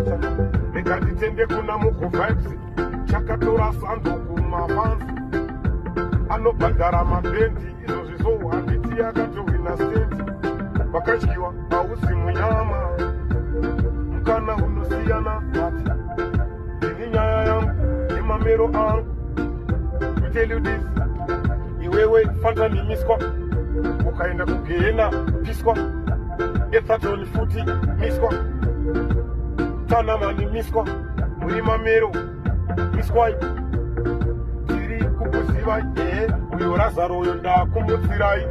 Ndakubata, rega nditende kuna Mugo Vibes. Chakatora sando kumafans, anobhadhara mabhendi izvozvi. So handiti akatohwina stendi? Wakadyiwa hauzi munyama, mukana unosiyana. But ndini nyaya yangu nemamero angu. To tell you this, iwewe fantanimiswa, ukaenda kugehena piswa. Ethatoni futi miswa, tanamani miswa, muri mamero, miswai. Tiri kukuzivai. Ehe, uyo Razaro uyo ndakumutsirai,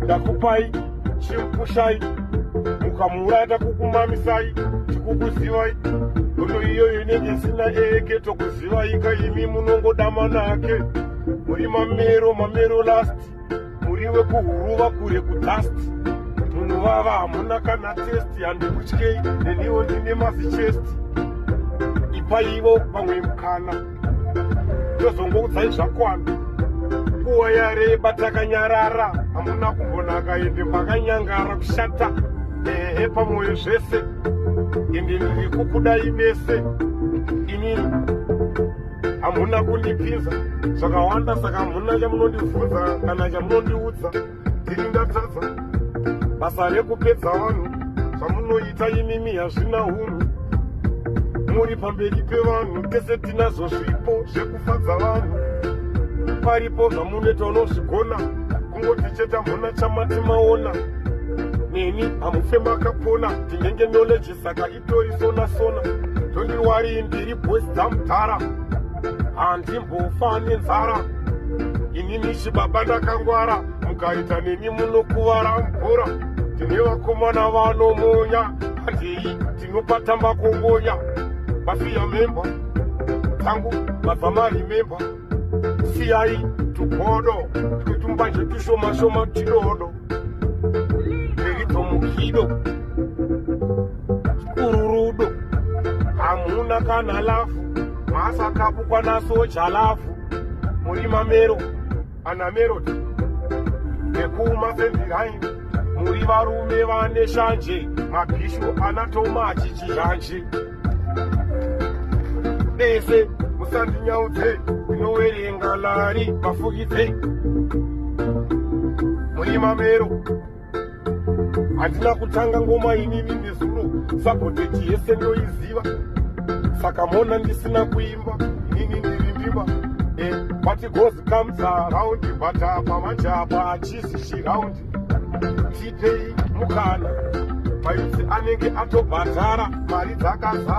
ndakupai chimupushai, mukamuuraya takukumamisai. Tikukuzivai, hondo iyoyo inenge isina eke. Tokuzivai kaimi, munongoda manake. Muri mamero, mamero last, muri wekuhuruva kure kudust. Munhu vava, hamuna kana taste. Handikutyei, neniwo ndine mazichest. Ipaivo vamwe mukana, tozongoudzai zvakwana. Nguva yareba takanyarara, hamuna kumbonaka ende makanyangara kushata. Ehe, pamwoyo zvese, ende ndiri kukudai mese. Inini hamuna kundipinza zvakawanda, saka hamuna chamunondibvunza kana chamunondiudza. Ndiri ndatadza basa rekupedza vanhu. Zvamunoita imimi hazvina unhu muri pamberi pevanhu. Tese tinazvo zvipo zvekufadza vanhu, paripo zvamunoita unozvigona. Kungoti chete hamuna chamati maona. Neni hamufe makapona, ndinenge knowledge, saka itori sona sona. Don't worry, ndiri boys dzamudhara, handimbofa nenzara. Inini chibaba ndakangwara, mukaita neni munokuvara mvura. Ndine vakomana vanomonya, handei tinopatamba kongonya. Mafia member dzangu mabva maremember. Siyai tugodo twetumbanje tushoma shoma tidodo nderidzo kururudo. Hamuna kana love, masakapukwa naSoul Jah Love. Muri mamero ana Melody ekumasenziraini, muri varume vane shanje, mabhishu ana Tomachi chizhanje. Bese musandinyaudze, ndinoverenga lari vafukidze. Muri mamero. Handina kutanga ngoma inini nezuro, sabotage yese ndoiziva, saka mona ndisina kuimba. Inini ndiri ndimba. What goes comes around, but apa manje apa hachisi chiround. Tipei mukana, mayutsi anenge atobhadhara mari dzakazara.